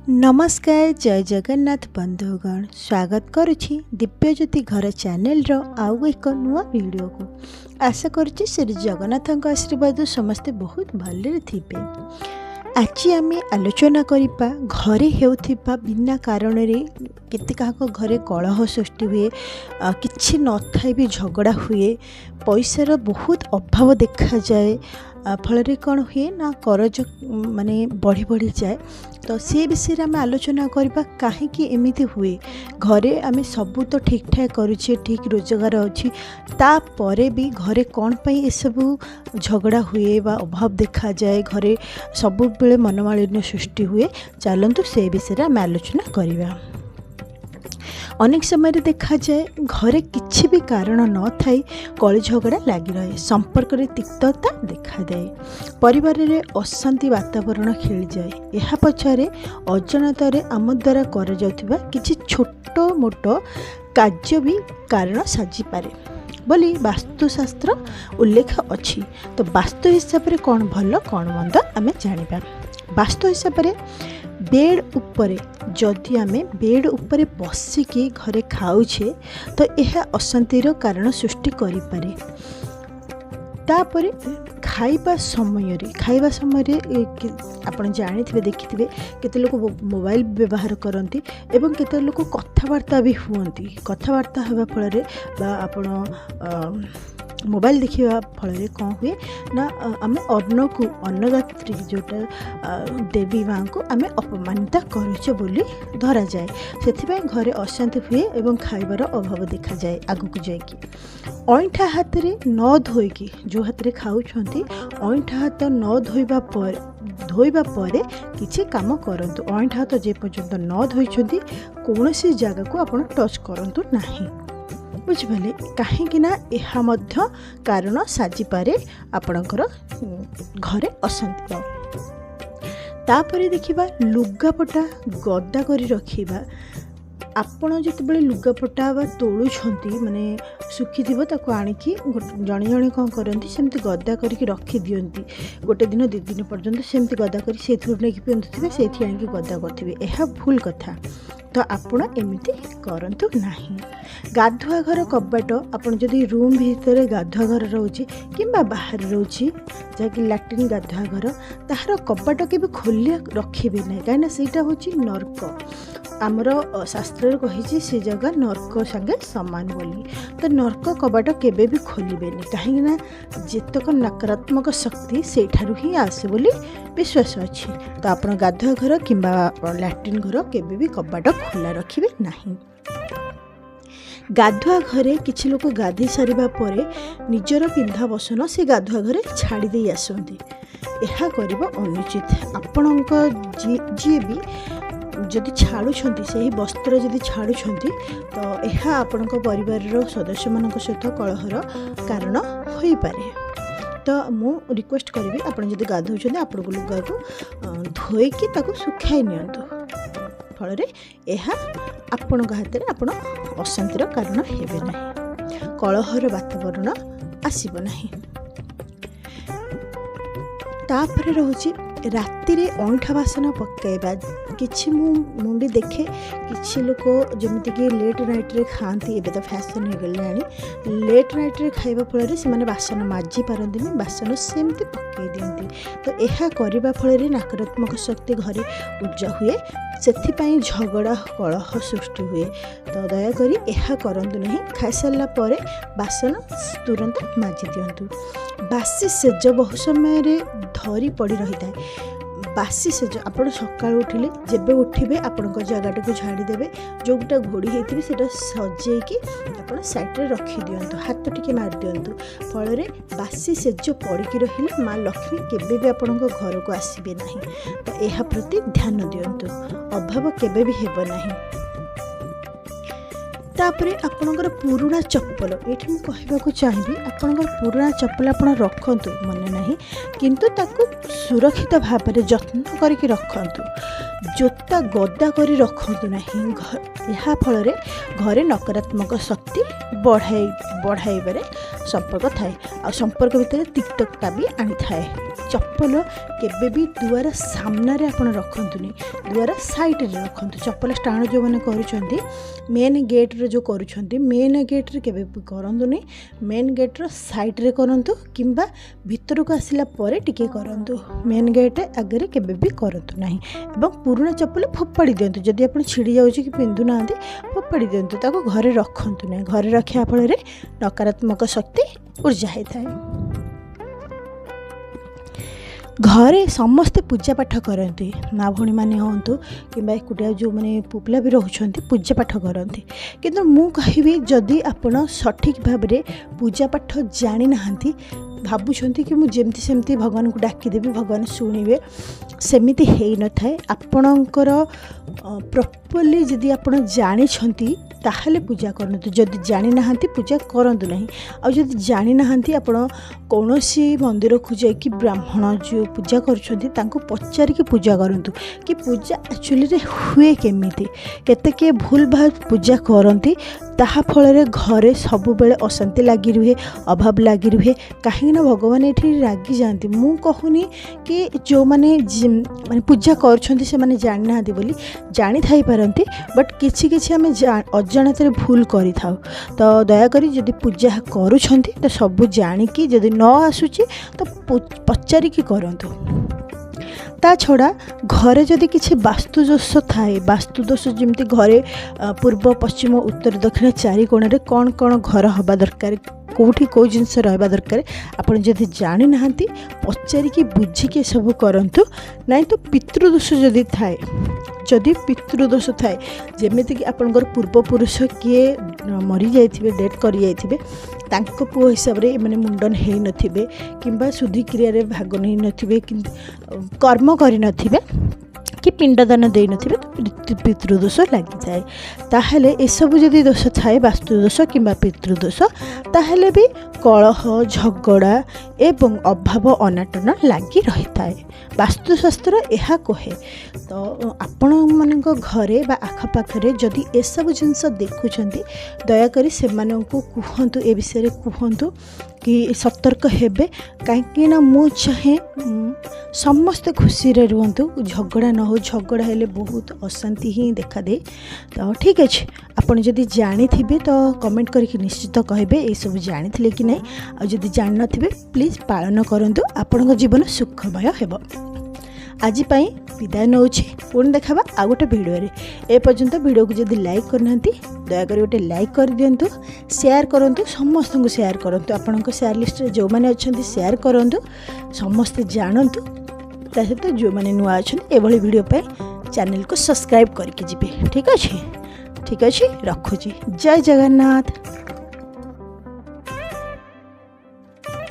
ନମସ୍କାର, ଜୟ ଜଗନ୍ନାଥ ବନ୍ଧୁଗଣ। ସ୍ୱାଗତ କରୁଛି ଦିବ୍ୟଜ୍ୟୋତି ଘର ଚ୍ୟାନେଲର ଆଉ ଏକ ନୂଆ ଭିଡ଼ିଓକୁ। ଆଶା କରୁଛି ଶ୍ରୀ ଜଗନ୍ନାଥଙ୍କ ଆଶୀର୍ବାଦରୁ ସମସ୍ତେ ବହୁତ ଭଲରେ ଥିବେ। ଆଜି ଆମେ ଆଲୋଚନା କରିବା ଘରେ ହେଉଥିବା ବିନା କାରଣରେ କେତେ କାହାଙ୍କ ଘରେ କଳହ ସୃଷ୍ଟି ହୁଏ, କିଛି ନଥାଇ ବି ଝଗଡ଼ା ହୁଏ, ପଇସାର ବହୁତ ଅଭାବ ଦେଖାଯାଏ। ଫଳରେ କ'ଣ ହୁଏ ନା କରଜ ମାନେ ବଢ଼ି ବଢ଼ିଯାଏ। ତ ସେ ବିଷୟରେ ଆମେ ଆଲୋଚନା କରିବା, କାହିଁକି ଏମିତି ହୁଏ। ଘରେ ଆମେ ସବୁ ତ ଠିକ୍ଠାକ୍ କରୁଛେ, ଠିକ୍ ରୋଜଗାର ଅଛି, ତାପରେ ବି ଘରେ କ'ଣ ପାଇଁ ଏସବୁ ଝଗଡ଼ା ହୁଏ ବା ଅଭାବ ଦେଖାଯାଏ, ଘରେ ସବୁବେଳେ ମନମାଳିନ୍ୟ ସୃଷ୍ଟି ହୁଏ। ଚାଲନ୍ତୁ ସେ ବିଷୟରେ ଆମେ ଆଲୋଚନା କରିବା। ଅନେକ ସମୟରେ ଦେଖାଯାଏ ଘରେ କିଛି ବି କାରଣ ନଥାଇ କଳି ଝଗଡ଼ା ଲାଗି ରହେ, ସମ୍ପର୍କରେ ତିକ୍ତତା ଦେଖାଯାଏ, ପରିବାରରେ ଅଶାନ୍ତି ବାତାବରଣ ଖେଳିଯାଏ। ଏହା ପଛରେ ଅଜାଣତରେ ଆମ ଦ୍ୱାରା କରାଯାଉଥିବା କିଛି ଛୋଟ ମୋଟ କାର୍ଯ୍ୟ ବି କାରଣ ସାଜିପାରେ ବୋଲି ବାସ୍ତୁଶାସ୍ତ୍ର ଉଲ୍ଲେଖ ଅଛି। ତ ବାସ୍ତୁ ହିସାବରେ କ'ଣ ଭଲ କ'ଣ ମନ୍ଦ ଆମେ ଜାଣିବା। ବାସ୍ତୁ ହିସାବରେ ବେଡ଼୍ ଉପରେ, ଯଦି ଆମେ ବେଡ଼୍ ଉପରେ ବସିକି ଘରେ ଖାଉଛେ ତ ଏହା ଅଶାନ୍ତିର କାରଣ ସୃଷ୍ଟି କରିପାରେ। ତାପରେ ଖାଇବା ସମୟରେ ଆପଣ ଜାଣିଥିବେ, ଦେଖିଥିବେ, କେତେ ଲୋକ ମୋବାଇଲ ବ୍ୟବହାର କରନ୍ତି ଏବଂ କେତେ ଲୋକ କଥାବାର୍ତ୍ତା ବି ହୁଅନ୍ତି। କଥାବାର୍ତ୍ତା ହେବା ଫଳରେ ବା ଆପଣ ମୋବାଇଲ ଦେଖିବା ଫଳରେ କ'ଣ ହୁଏ ନା ଆମେ ଅନ୍ନକୁ, ଅନ୍ନଦାତ୍ରୀ ଯେଉଁଟା ଦେବୀ ମାଆଙ୍କୁ ଆମେ ଅପମାନିତ କରୁଛେ ବୋଲି ଧରାଯାଏ। ସେଥିପାଇଁ ଘରେ ଅଶାନ୍ତି ହୁଏ ଏବଂ ଖାଇବାର ଅଭାବ ଦେଖାଯାଏ ଆଗକୁ ଯାଇକି। ଅଇଁଠା ହାତରେ ନ ଧୋଇକି, ଯେଉଁ ହାତରେ ଖାଉଛନ୍ତି ଅଇଁଠା ହାତ ନ ଧୋଇବା ପରେ, ଧୋଇବା ପରେ କିଛି କାମ କରନ୍ତୁ। ଅଇଁଠା ହାତ ଯେ ପର୍ଯ୍ୟନ୍ତ ନ ଧୋଇଛନ୍ତି କୌଣସି ଜାଗାକୁ ଆପଣ ଟଚ୍ କରନ୍ତୁ ନାହିଁ, ବୁଝିପାରିଲେ? କାହିଁକି ନା ଏହା ମଧ୍ୟ କାରଣ ସାଜିପାରେ ଆପଣଙ୍କର ଘରେ ଅଶାନ୍ତିର। ତାପରେ ଦେଖିବା ଲୁଗାପଟା ଗଦା କରି ରଖିବା। ଆପଣ ଯେତେବେଳେ ଲୁଗାପଟା ବା ତୋଳୁଛନ୍ତି, ମାନେ ଶୁଖିଥିବ ତାକୁ ଆଣିକି ଜଣେ ଜଣେ କ'ଣ କରନ୍ତି, ସେମିତି ଗଦା କରିକି ରଖିଦିଅନ୍ତି। ଗୋଟେ ଦିନ ଦୁଇ ଦିନ ପର୍ଯ୍ୟନ୍ତ ସେମିତି ଗଦା କରି ସେଇଥିରୁ ନେଇକି ପିନ୍ଧୁଥିବେ, ସେଇଥି ଆଣିକି ଗଦା କରୁଥିବେ। ଏହା ଭୁଲ କଥା। ତ ଆପଣ ଏମିତି କରନ୍ତୁ ନାହିଁ। ଗାଧୁଆ ଘର କବାଟ, ଆପଣ ଯଦି ରୁମ୍ ଭିତରେ ଗାଧୁଆ ଘର ରହୁଛି କିମ୍ବା ବାହାରେ ରହୁଛି, ଯାହାକି ଲାଟ୍ରିନ୍ ଗାଧୁଆ ଘର, ତାହାର କବାଟ କେବେ ଖୋଲି ରଖିବେ ନାହିଁ, କାହିଁକିନା ସେଇଟା ହେଉଛି ନର୍କ। ଆମର ଶାସ୍ତ୍ରରେ କହିଛି ସେ ଜାଗା ନର୍କ ସାଙ୍ଗେ ସମାନ ବୋଲି। ତ ନର୍କ କବାଟ କେବେ ବି ଖୋଲିବେନି, କାହିଁକିନା ଯେତକ ନକାରାତ୍ମକ ଶକ୍ତି ସେଇଠାରୁ ହିଁ ଆସେ ବୋଲି ବିଶ୍ୱାସ ଅଛି। ତ ଆପଣ ଗାଧୁଆ ଘର କିମ୍ବା ଲାଟ୍ରିନ୍ ଘର କେବେ ବି କବାଟ ଖୋଲା ରଖିବେ ନାହିଁ। ଗାଧୁଆ ଘରେ କିଛି ଲୋକ ଗାଧୋଇ ସାରିବା ପରେ ନିଜର ପିନ୍ଧା ବସନ ସେ ଗାଧୁଆ ଘରେ ଛାଡ଼ି ଦେଇ ଆସନ୍ତି। ଏହା କରିବା ଅନୁଚିତ। ଆପଣଙ୍କ ଯିଏ ବି ଯଦି ଛାଡ଼ୁଛନ୍ତି, ସେହି ବସ୍ତ୍ର ଯଦି ଛାଡ଼ୁଛନ୍ତି, ତ ଏହା ଆପଣଙ୍କ ପରିବାରର ସଦସ୍ୟମାନଙ୍କ ସହିତ କଳହର କାରଣ ହୋଇପାରେ। ତ ମୁଁ ରିକ୍ୱେଷ୍ଟ କରିବି, ଆପଣ ଯଦି ଗାଧୋଉଛନ୍ତି ଆପଣଙ୍କ ଲୁଗାକୁ ଧୋଇକି ତାକୁ ଶୁଖାଇ ନିଅନ୍ତୁ। ଫଳରେ ଏହା ଆପଣଙ୍କ ହାତରେ ଆପଣ ଅଶାନ୍ତିର କାରଣ ହେବେ ନାହିଁ, କଳହର ବାତାବରଣ ଆସିବ ନାହିଁ। ତାପରେ ରହୁଛି ରାତିରେ ଅଇଁଠା ବାସନ ପକାଇବା। କିଛି ମୁଁ ବି ଦେଖେ କିଛି ଲୋକ ଯେମିତିକି ଲେଟ୍ ନାଇଟ୍ରେ ଖାଆନ୍ତି, ଏବେ ତ ଫ୍ୟାସନ୍ ହେଇଗଲାଣି। ଲେଟ୍ ନାଇଟ୍ରେ ଖାଇବା ଫଳରେ ସେମାନେ ବାସନ ମାଜି ପାରନ୍ତିନି, ବାସନ ସେମିତି ପକାଇ ଦିଅନ୍ତି। ତ ଏହା କରିବା ଫଳରେ ନକାରାତ୍ମକ ଶକ୍ତି ଘରେ ଉର୍ଜା ହୁଏ, ସେଥିପାଇଁ ଝଗଡ଼ା କଳହ ସୃଷ୍ଟି ହୁଏ। ତ ଦୟାକରି ଏହା କରନ୍ତୁ ନାହିଁ। ଖାଇସାରିଲା ପରେ ବାସନ ତୁରନ୍ତ ମାଜି ଦିଅନ୍ତୁ। ବାସି ଶେଯ ବହୁ ସମୟରେ ଧରି ପଡ଼ି ରହିଥାଏ। ବାସି ଶେଯ, ଆପଣ ସକାଳୁ ଉଠିଲେ, ଯେବେ ଉଠିବେ ଆପଣଙ୍କ ଜାଗାଟାକୁ ଝାଡ଼ି ଦେବେ, ଯେଉଁଟା ଘୋଡ଼ି ହେଇଥିବେ ସେଇଟା ସଜେଇକି ଆପଣ ସାଇଡ଼୍ରେ ରଖିଦିଅନ୍ତୁ, ହାତ ଟିକେ ମାରିଦିଅନ୍ତୁ। ଫଳରେ ବାସି ଶେଯ ପଡ଼ିକି ରହିଲେ ମା ଲକ୍ଷ୍ମୀ କେବେ ବି ଆପଣଙ୍କ ଘରକୁ ଆସିବେ ନାହିଁ। ତ ଏହା ପ୍ରତି ଧ୍ୟାନ ଦିଅନ୍ତୁ, ଅଭାବ କେବେ ବି ହେବ ନାହିଁ। ତାପରେ ଆପଣଙ୍କର ପୁରୁଣା ଚପଲ, ଏଇଠି ମୁଁ କହିବାକୁ ଚାହିଁବି, ଆପଣଙ୍କର ପୁରୁଣା ଚପଲ ଆପଣ ରଖନ୍ତୁ, ମନେ ନାହିଁ, କିନ୍ତୁ ତାକୁ ସୁରକ୍ଷିତ ଭାବରେ ଯତ୍ନ କରିକି ରଖନ୍ତୁ। ଜୋତା ଗଦା କରି ରଖନ୍ତୁ ନାହିଁ। ଏହା ଫଳରେ ଘରେ ନକାରାତ୍ମକ ଶକ୍ତି ବଢ଼ାଇବାରେ ସମ୍ପର୍କ ଥାଏ, ଆଉ ସମ୍ପର୍କ ଭିତରେ ତିକ୍ତତା ବି ଆଣିଥାଏ। ଚପଲ କେବେ ବି ଦୁଆର ସାମ୍ନାରେ ଆପଣ ରଖନ୍ତୁନି, ଦୁଆର ସାଇଡ଼ରେ ରଖନ୍ତୁ। ଚପଲ ଷ୍ଟାଣ୍ଡ ଯେଉଁମାନେ କରୁଛନ୍ତି, ମେନ୍ ଗେଟ୍ରେ ଯେଉଁ କରୁଛନ୍ତି, ମେନ୍ ଗେଟ୍ରେ କେବେ ବି କରନ୍ତୁନି। ମେନ୍ ଗେଟ୍ର ସାଇଡ଼ରେ କରନ୍ତୁ କିମ୍ବା ଭିତରକୁ ଆସିଲା ପରେ ଟିକେ କରନ୍ତୁ, ମେନ୍ ଗେଟ୍ ଆଗରେ କେବେ ବି କରନ୍ତୁ ନାହିଁ। ଏବଂ ପୁରୁଣା ଚପଲ ଫୋପାଡ଼ି ଦିଅନ୍ତୁ। ଯଦି ଆପଣ ଛିଡ଼ି ଯାଉଛି କି ପିନ୍ଧୁନାହାନ୍ତି, ଫୋପାଡ଼ି ଦିଅନ୍ତୁ, ତାକୁ ଘରେ ରଖନ୍ତୁ ନାହିଁ। ଘରେ ରଖିବା ଫଳରେ ନକାରାତ୍ମକ ଶକ୍ତି ଉର୍ଜା ହେଇଥାଏ। ଘରେ ସମସ୍ତେ ପୂଜା ପାଠ କରନ୍ତି, ମା ଭଉଣୀମାନେ ହୁଅନ୍ତୁ କିମ୍ବା ଏକୁଟିଆ ଯେଉଁମାନେ ପୁଅ ପିଲା ବି ରହୁଛନ୍ତି, ପୂଜା ପାଠ କରନ୍ତି। କିନ୍ତୁ ମୁଁ କହିବି, ଯଦି ଆପଣ ସଠିକ୍ ଭାବରେ ପୂଜା ପାଠ ଜାଣିନାହାନ୍ତି, ଭାବୁଛନ୍ତି କି ମୁଁ ଯେମିତି ସେମିତି ଭଗବାନଙ୍କୁ ଡାକିଦେବି, ଭଗବାନ ଶୁଣିବେ, ସେମିତି ହେଇନଥାଏ। ଆପଣଙ୍କର ପ୍ରପର୍ଲି ଯଦି ଆପଣ ଜାଣିଛନ୍ତି ତାହେଲେ ପୂଜା କରନ୍ତୁ, ଯଦି ଜାଣିନାହାନ୍ତି ପୂଜା କରନ୍ତୁ ନାହିଁ। ଆଉ ଯଦି ଜାଣିନାହାନ୍ତି, ଆପଣ କୌଣସି ମନ୍ଦିରକୁ ଯାଇକି ବ୍ରାହ୍ମଣ ଯେଉଁ ପୂଜା କରୁଛନ୍ତି ତାଙ୍କୁ ପଚାରିକି ପୂଜା କରନ୍ତୁ କି ପୂଜା ଆକ୍ଚୁଆଲିରେ ହୁଏ କେମିତି। କେତେ କିଏ ଭୁଲ ଭାଲ ପୂଜା କରନ୍ତି, ତାହା ଫଳରେ ଘରେ ସବୁବେଳେ ଅଶାନ୍ତି ଲାଗି ରୁହେ, ଅଭାବ ଲାଗି ରୁହେ, କାହିଁକିନା ଭଗବାନ ଏଠି ରାଗି ଯାଆନ୍ତି। ମୁଁ କହୁନି କି ଯେଉଁମାନେ ମାନେ ପୂଜା କରୁଛନ୍ତି ସେମାନେ ଜାଣିନାହାନ୍ତି ବୋଲି, ଜାଣିଥାଇପାରନ୍ତି, ବଟ୍ କିଛି କିଛି ଆମେ ଅଜାଣତରେ ଭୁଲ କରିଥାଉ। ତ ଦୟାକରି ଯଦି ପୂଜା କରୁଛନ୍ତି ତ ସବୁ ଜାଣିକି, ଯଦି ନ ଆସୁଛି ତ ପଚାରିକି କରନ୍ତୁ। ତା ଛଡ଼ା ଘରେ ଯଦି କିଛି ବାସ୍ତୁଦୋଷ ଥାଏ, ବାସ୍ତୁଦୋଷ ଯେମିତି ଘରେ ପୂର୍ବ, ପଶ୍ଚିମ, ଉତ୍ତର, ଦକ୍ଷିଣ ଚାରି କୋଣରେ କ'ଣ କ'ଣ ଘର ହେବା ଦରକାର, କେଉଁଠି କେଉଁ ଜିନିଷ ରହିବା ଦରକାର, ଆପଣ ଯଦି ଜାଣିନାହାନ୍ତି ପଚାରିକି ବୁଝିକି ଏସବୁ କରନ୍ତୁ। ନାଇଁ ତ ପିତୃଦୋଷ ଯଦି ଥାଏ, ଯଦି ପିତୃଦୋଷ ଥାଏ, ଯେମିତିକି ଆପଣଙ୍କର ପୂର୍ବପୁରୁଷ କିଏ ମରିଯାଇଥିବେ, ଡେଥ୍ କରିଯାଇଥିବେ, ତାଙ୍କ ପୁଅ ହିସାବରେ ଏମାନେ ମୁଣ୍ଡନ ହେଇନଥିବେ କିମ୍ବା ଶୁଦ୍ଧିକ୍ରିୟାରେ ଭାଗ ନେଇନଥିବେ, କର୍ମ କରିନଥିବେ କି ପିଣ୍ଡଦାନ ଦେଇନଥିବେ, ତ ପିତୃଦୋଷ ଲାଗିଥାଏ। ତାହେଲେ ଏସବୁ ଯଦି ଦୋଷ ଥାଏ, ବାସ୍ତୁଦୋଷ କିମ୍ବା ପିତୃଦୋଷ, ତାହେଲେ ବି କଳହ, ଝଗଡ଼ା ଏବଂ ଅଭାବ ଅନାଟନ ଲାଗି ରହିଥାଏ। ବାସ୍ତୁଶାସ୍ତ୍ର ଏହା କୁହେ। ତ ଆପଣମାନଙ୍କ ଘରେ ବା ଆଖପାଖରେ ଯଦି ଏସବୁ ଜିନିଷ ଦେଖୁଛନ୍ତି, ଦୟାକରି ସେମାନଙ୍କୁ କୁହନ୍ତୁ, ଏ ବିଷୟରେ କୁହନ୍ତୁ କି ସତର୍କ ହେବେ। କାହିଁକିନା ମୁଁ ଚାହେଁ ସମସ୍ତେ ଖୁସିରେ ରୁହନ୍ତୁ, ଝଗଡ଼ା ନ ହେଉ। ଝଗଡ଼ା ହେଲେ ବହୁତ ଅଶାନ୍ତି ହିଁ ଦେଖାଦିଏ। ତ ଠିକ୍ ଅଛି, ଆପଣ ଯଦି ଜାଣିଥିବେ ତ କମେଣ୍ଟ କରିକି ନିଶ୍ଚିତ କହିବେ ଏଇସବୁ ଜାଣିଥିଲେ କି ନାହିଁ। ଆଉ ଯଦି ଜାଣିନଥିବେ, ପ୍ଲିଜ୍ ପାଳନ କରନ୍ତୁ, ଆପଣଙ୍କ ଜୀବନ ସୁଖମୟ ହେବ। ଆଜି ପାଇଁ ବିଦାୟ ନେଉଛି, ପୁଣି ଦେଖାବା ଆଉ ଗୋଟେ ଭିଡ଼ିଓରେ। ଏ ପର୍ଯ୍ୟନ୍ତ ଭିଡ଼ିଓକୁ ଯଦି ଲାଇକ୍ କରିନାହାନ୍ତି, ଦୟାକରି ଗୋଟେ ଲାଇକ୍ କରିଦିଅନ୍ତୁ, ସେୟାର କରନ୍ତୁ, ସମସ୍ତଙ୍କୁ ସେୟାର କରନ୍ତୁ। ଆପଣଙ୍କ ସେୟାର ଲିଷ୍ଟରେ ଯେଉଁମାନେ ଅଛନ୍ତି ସେୟାର କରନ୍ତୁ, ସମସ୍ତେ ଜାଣନ୍ତୁ। ତା ସହିତ ଯେଉଁମାନେ ନୂଆ ଅଛନ୍ତି, ଏଭଳି ଭିଡ଼ିଓ ପାଇଁ ଚ୍ୟାନେଲକୁ ସବସ୍କ୍ରାଇବ୍ କରିକି ଯିବେ। ଠିକ୍ ଅଛି, ଠିକ୍ ଅଛି, ରଖୁଛି। ଜୟ ଜଗନ୍ନାଥ।